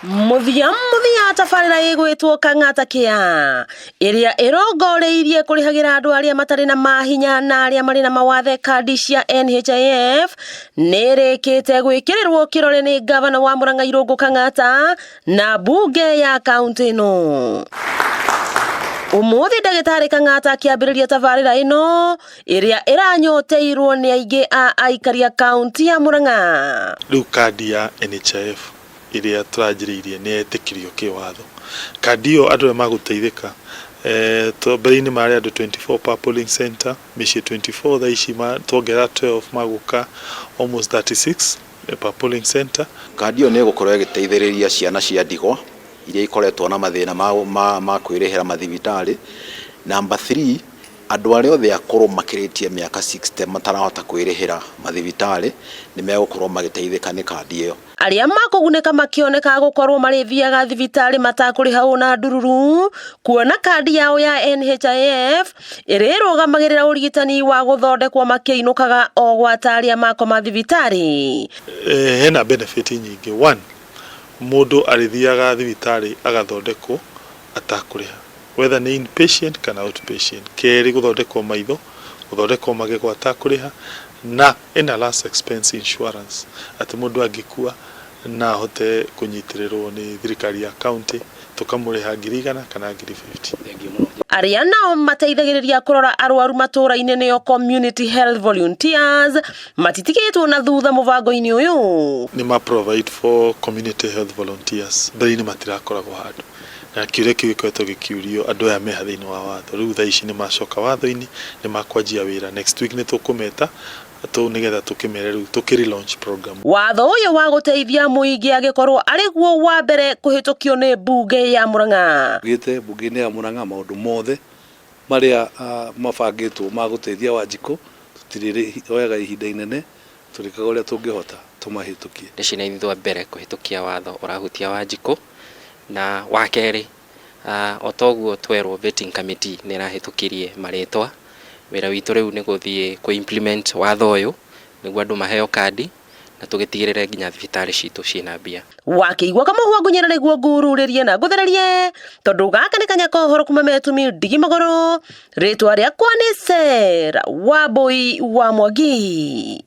Mũthia mũthia tabarĩra ĩgwĩtwo Kang'ata Care ĩrĩa ĩrongoreirie kũrĩhagĩra andũ arĩa matarĩ na mahinya na arĩa marĩ na mawathe kandi cia NHIF nĩ ĩrĩkĩte gwĩkĩrĩrwo kĩrore nĩ ngavana wa Murang'a Irũngũ Kang'ata na mbunge ya kaunti ĩno. Ũmũthĩ ndagĩtarĩ Kang'ata akĩambĩrĩria tabarĩra ĩno ĩrĩa ĩranyoteirwo nĩ aingĩ a aikari a kaunti ya Murang'a. Rĩu kandi ya NHIF ĩrĩa tũranjĩrĩirie nĩ yetĩkĩrio kĩwatho. Kandi ĩyo andũ arĩa magũteithĩka, mbere-inĩ marĩ andũ 24 per polling center, mĩciĩ 24, thaa ici twongerera 12 magũka almost 36 per polling center. Kandi ĩyo nĩ ĩgũkorwo ĩgĩteithĩrĩria ciana cia ndigwa iria ikoretwo na mathĩna ma kwĩrĩhĩra mathibitarĩ. Number three, andũ arĩa othe akũrũ makĩrĩtie mĩaka 60 matarahota kwĩrĩhĩra mathibitarĩ nĩ megũkorwo magĩteithĩka nĩ kandi ĩyo. Arĩa makũgunĩka makĩoneka gũkorwo marĩthiaga thibitarĩ matakũrĩha ũna ndururu kuona kandi yao ya NHIF ĩrĩrũgamagĩrĩra ũrigitani wa gũthondekwo makĩinũkaga o gwata arĩa makoma thibitarĩ. Hena benefit nyingĩ. One, mũndũ arĩthiaga thibitarĩ agathondekwo atakũrĩha, whether nĩ inpatient kana outpatient. Kerĩ, gũthondekwo maitho, gũthondekwo magego atakũrĩha, na ĩna last expense insurance atĩ mũndũ angĩkua na ahote kũnyitĩrĩrwo nĩ thirikari ya county tũkamũrĩha 100,000 kana 50,000. Arĩa nao mateithagĩrĩria kũrora arwaru matũũra-inĩ nĩo community health volunteers matitigĩtwo na thutha mũbango-inĩ ũyũ. Nĩ ma provide for community health volunteers, mbere-inĩ matirakoragwo handũ, na kĩũria kĩu gĩkoretwo gĩkĩũrio andũ aya meha thĩinĩ wa watho. Rĩu thaa ici nĩ macoka watho-inĩ, nĩ makwanjia wĩra next week, nĩ tũkũmeta tũ nĩgetha tũkĩmere rĩu tũkĩ relaunch program. Watho ũyũ wa gũteithia mũingĩ agĩkorwo arĩ guo wa mbere kũhĩtũkio nĩ mbunge ya Murang'a. Gĩte mbunge-inĩ ya Murang'a maũndũ mothe marĩa mabangĩtwo ma gũteithia Wanjikũ, tũtirĩoyaga ihinda inene, tũrĩkaga ũrĩa tũngĩhota tũmahĩtũkie. Ici nĩ ithuĩ a mbere kũhĩtũkia watho ũrahutia Wanjikũ, na wa kerĩ o toguo twerwo vetting committee nĩ ĩrahĩtũkirie marĩtwa. Wĩra witũ rĩu nĩ gũthiĩ kũ implement watho ũyũ nĩguo andũ maheo kandi na tũgĩtigĩrĩre nginya thibitarĩ citũ ciĩna mbia. Wakĩigua kamũhwa ngunyĩra nĩguo ngururĩrie na ngũthererie tondũ gaka nĩ kanya ka ũhoro kuma metumi ndigi magũrũ. Rĩtwa rĩakwa nĩ Sarah Wambui wa Mwangi.